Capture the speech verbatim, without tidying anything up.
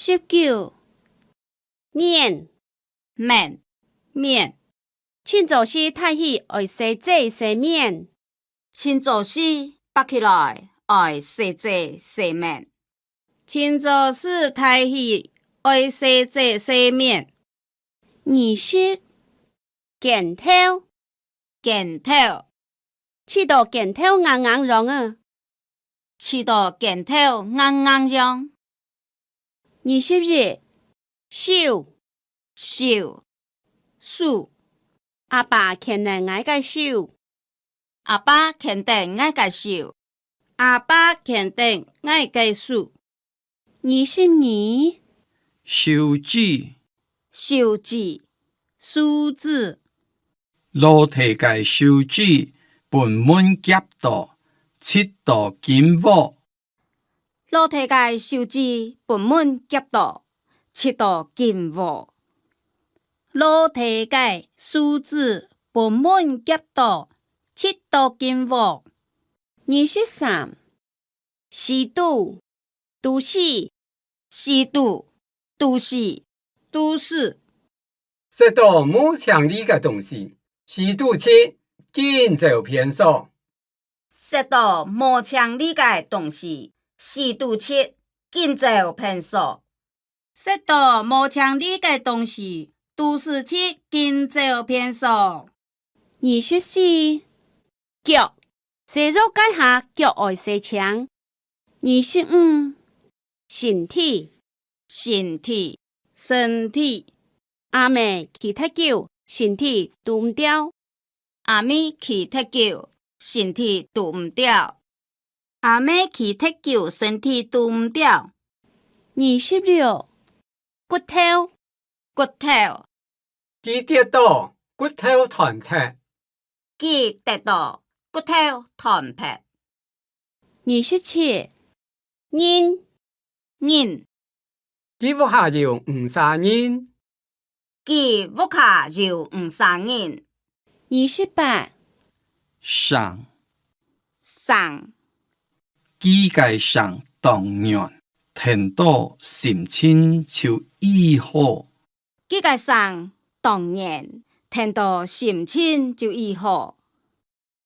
十九，面，面，面。清早時䟘起愛洗嘴洗面。清早時爬起來愛洗嘴洗面。清早時䟘起愛洗嘴洗面。二十，肩頭，肩頭。 試著肩頭硬硬樣啊。試著肩頭硬硬樣。二十一，手，手，手。阿爸牽等𠊎个手。阿爸牽等𠊎个手。阿爸牽等𠊎个手。 二十二，手指，手指，手指。老弟个手指分蚊夾著，刺著金鑊。老弟个手指分蚊夾著，刺著金鑊。老弟个手指分蚊夾著，刺著金鑊。二十三， 屎肚，肚屎，屎肚，肚屎，肚屎。食著無淨俐个東西，屎肚疾，緊走便所。食著無淨俐个東西，屎肚疾，緊走便所。食著無淨俐个東西，肚屎疾，緊走便所。 二十四，腳，洗浴該下腳愛洗淨。二十五，身體，身體，身體。阿姆企忒久，身體拄毋著。阿姆企忒久，身體拄毋著。 阿姆企忒久，身體拄毋著。二十六，骨頭，骨頭。佢跌著，骨頭斷忒。佢跌著，骨頭斷忒。二十七，人，人。 佢屋下有五儕人。佢屋下有五儕人。二十八，聲，聲。佢个聲當軟，聽著心情就異好。佢个聲當軟，聽著心情就異好。